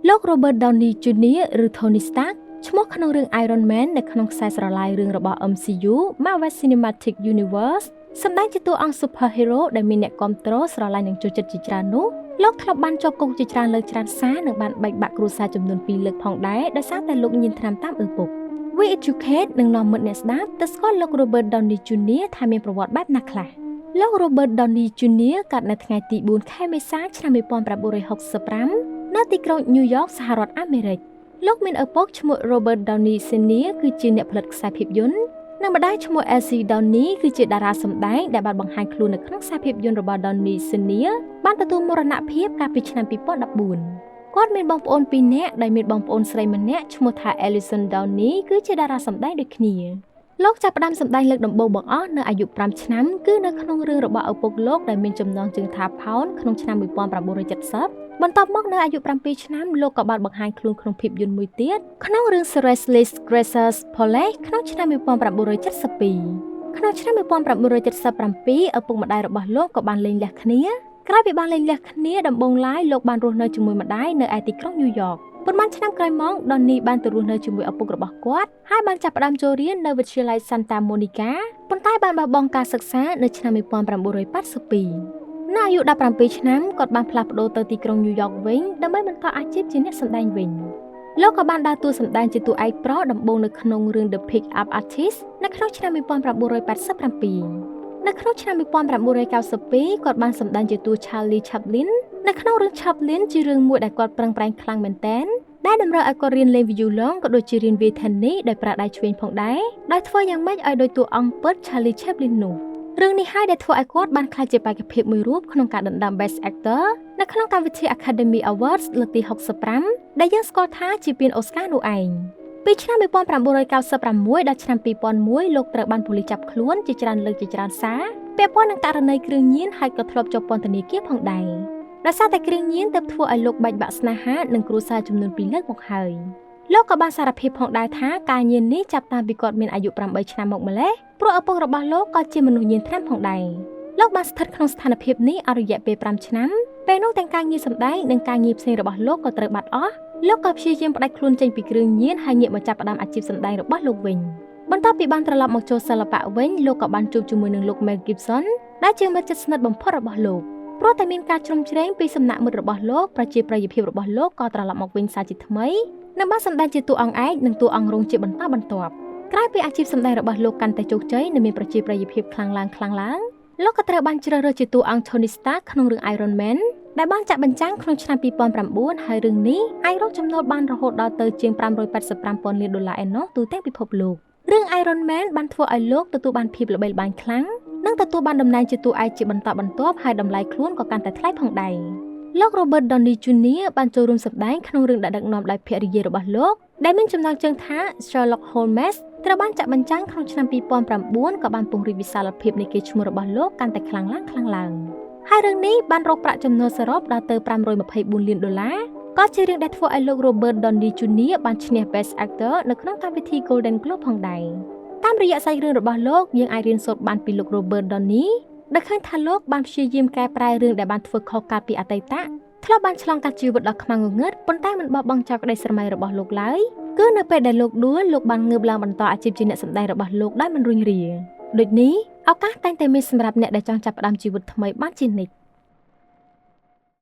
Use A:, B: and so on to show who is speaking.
A: លោក Robert Downey Jr. ឬ Tony Stark ឈ្មោះក្នុងរឿង Iron Man នៅក្នុងខ្សែស្រឡាយរឿងរបស់ MCU Marvel Cinematic Universe សម្ដែងជាតួអង្គ Superhero ដែលមានអ្នកគាំទ្រស្រឡាញ់និងចូលចិត្តជាច្រើននោះលោកធ្លាប់បានជាប់គុកជាច្រើនលើកច្រើនសារនិងបានបែកបាក់គ្រួសារចំនួន2លើកផងដែរដោយសារតែលោកញៀនថ្នាំតាមឪពុក We Educate នឹងនាំមិត្តអ្នកស្ដាប់ទៅស្គាល់លោក Robert Downey Jr. ថាមានប្រវត្តិបែបណាខ្លះលោក Robert Downey Jr. កើតនៅថ្ងៃទី4ខែមេសាឆ្នាំ1965នៅទីក្រុង New York សហរដ្ឋអាមេរិកលោកមានឪពុកឈ្មោះ Robert Downey Sr. គឺជាអ្នកផលិតខ្សែភាពយន្តនិងម្ដាយឈ្មោះ Elsie Downey គឺជាតារាសម្ដែងដែលបានបង្ហាញខ្លួននៅក្នុងខ្សែភាពយន្តរបស់ Downey Sr. បានទទួលមរណភាពកាលពីឆ្នាំ2014គាត់មានបងប្អូនពីរនាក់ដែលមានបងប្អូនស្រីម្នាក់ឈ្មោះថា Alison Downey គឺជាតារាសម្ដែងដូចគ្នាលោកចាប់ផ្ដើមសម្ដែងលើកដំបូងបង្អស់នៅអាយុ5ឆ្នាំគឺនៅក្នុងរឿងរបស់ឪពុកលោកដែលមានចំណងជើងថា Pound ក្នុងឆ្នាំ1970បន្ទាប់មកនៅអាយុ7ឆ្នាំលោកក៏បានបង្ហាញខ្លួនក្នុងភាពយន្តមួយទៀតក្នុងរឿង Seriously Gracious Police ក្នុងឆ្នាំ1972ក្នុងឆ្នាំ1977ឪពុកម្ដាយរបស់លោកក៏បានលែងលះគ្នាក្រោយពីបានលែងលះគ្នាដំបូងឡើយលោកបានរស់នៅជាមួយម្ដាយនៅឯទីក្រុងញូវយ៉កប៉ុន្មានឆ្នាំក្រោយមកដននីបានទៅរស់នៅជាមួយឪពុករបស់គាត់ហើយបានចាប់ផ្ដើមចូលរៀននៅវិទ្យាល័យ Santa Monica ប៉ុន្តែបានបោះបង់ការសិក្សានៅឆ្នាំ1982នៅអាយុ17ឆ្នាំគាត់បានផ្លាស់ប្ដូរទៅទីក្រុងញូវយ៉កវិញដើម្បីបន្តអាជីពជាអ្នកសម្ដែងវិញលោកក៏បានដើរតួសម្ដែងជាតួឯកប្រុសដំបូងនៅក្នុងរឿង The Pick Up Artist នៅក្នុងឆ្នាំ1987នៅក្នុងឆ្នាំ1992គាត់បានសម្ដែងជាតួ Charlie Chaplin នៅក្នុងរឿង Chaplin ជារឿងមួយដែលគាត់ប្រឹងប្រែងខ្លាំងមែនទែនដែលតម្រូវឲ្យគាត់រៀនលេង violon ក៏ដូចជារៀនវាយ tennis ដោយប្រើដៃឆ្វេងផងដែរដោយធ្វើយ៉ាងម៉េចឲ្យដូចតួអង្គពិត Charlie Chaplin នោះរឿងនេះហើយដែលធ្វើឲ្យគាត់បានក្លាយជាបេក្ខភាពមួយរូបក្នុងការដណ្ដើម Best Actor នៅក្នុងកម្មវិធី Academy Awards លើកទី65ដែលយើងស្គាល់ថាជាពានអូស្ការនោះឯងពីឆ្នាំ1996ដល់ឆ្នាំ2001លោកត្រូវបានប៉ូលីសចាប់ខ្លួនជាច្រើនលើកជាច្រើនសារពាក់ព័ន្ធនឹងករណីគ្រឿងញៀនហើយក៏ធ្លាប់ជាប់ពន្ធនាគារផងដែរដោយសារតែគ្រឿងញៀនទើបធ្វើឲ្យលោកបែកបាក់ស្នេហានិងគ្រួសារចំនួន2លើកមកហើយលោកក៏បានសារភាពផងដែរថាការញៀននេះចាប់តាំងពីគាត់មានអាយុ8ឆ្នាំមកម្លេះព្រោះឪពុករបស់លោកក៏ជាមនុស្សញៀនថ្នាំផងដែរលោកបានស្ថិតក្នុងស្ថានភាពនេះអស់រយៈពេល5ឆ្នាំពេលនោះទាំងការងារសម្ដែងនិងការងារផ្សេងរបស់លោកក៏ត្រូវបាត់អស់លោកក៏ព្យាយាមផ្ដាច់ខ្លួនចេញពីគ្រឿងញៀនហើយងាកមកចាប់ផ្ដើមអាជីពសម្ដែងរបស់លោកវិញបន្ទាប់ពីបានត្រឡប់មកចូលសិល្បៈវិញលោកក៏បានជួបជាមួយនឹងលោក Mel Gibson ដែលជាមិត្តជិតស្និទ្ធបំផុតរបស់លោកព្រោះតែមានការជ្រោមជ្រែងពីសំណាក់មិត្តរបស់លោកប្រជាប្រិយភាពរបស់លោកក៏ត្រឡប់មកវិញសាជាថ្មីនិងបានសម្ដែងជាតួអង្គឯកនិងតួអង្គរងជាបន្តបន្ទាប់ក្រោយពីអាជីពសម្ដែងរបស់លោកកាន់តែជោគជ័យនិងមានប្រជាប្រិយភាពខ្លាំងឡើងខ្លាំងឡើងលោកក៏ត្រូវបានជ្រើសរើសជាតួអង្គ Tony Stark ក្នុងរឿង Iron Man ដែលបានចាក់បញ្ចាំងក្នុងឆ្នាំ2009ហើយរឿងនេះអាចរកចំណូលបានរហូតដល់ទៅជាង585ពាន់លានដុល្លារឯណោះទូទាំងពិភពលោករឿង Iron Man បានធ្វើឲ្យលោកទទួលបានភាពល្បីល្បាញខ្លាំងនិងទទួលបានតំណែងជាតួឯកជាបន្តបន្ទាប់ហើយតម្លៃខ្លួនក៏កាន់តែថ្លៃផងដែរលោក Robert Downey Jr. បានចូលរួមសម្ដែងក្នុងរឿងដែលដឹកនាំដោយភរិយារបស់លោកដែលមានចំណងជើងថា Sherlock Holmes ត្រូវបានចាក់បញ្ចាំងក្នុងឆ្នាំ2009ក៏បានពង្រីកវិសាលភាពនៃកេរ្តិ៍ឈ្មោះរបស់លោកកាន់តែខ្លាំងឡើងខ្លាំងឡើងហើយរឿងនេះបានរកប្រាក់ចំណូលសរុបដល់ទៅ524លានដុល្លារក៏ជារឿងដែលធ្វើឲ្យលោក Robert Downey Jr. បានឈ្នះ Best Actor នៅក្នុងកម្មវិធី Golden Globe ផងដែរតាមរយៈសាច់រឿងរបស់លោកយើងអាចរៀនសូត្របានពីលោក Robert Downey ដែលឃើញថាលោកបានព្យាយាមកែប្រែរឿងដែលបានធ្វើខុសកាលពីអតីតធ្លាប់បានឆ្លងកាត់ជីវិតដ៏ខ្មៅងងឹតប៉ុន្តែមិនបោះបង់ចោលក្តីស្រមៃរបស់លោកឡើយគឺនៅពេលដែលលោកដួលលោកបានងើបឡើងបន្តអាជីពជាអ្នកសម្ដែងរបស់លោកដោយមិនរុញរាដូចនេះឱកាសតែងតែមានសម្រាប់អ្នកដែលចង់ចាប់ផ្ដើមជីវិតថ្មីបានជានិច្ច។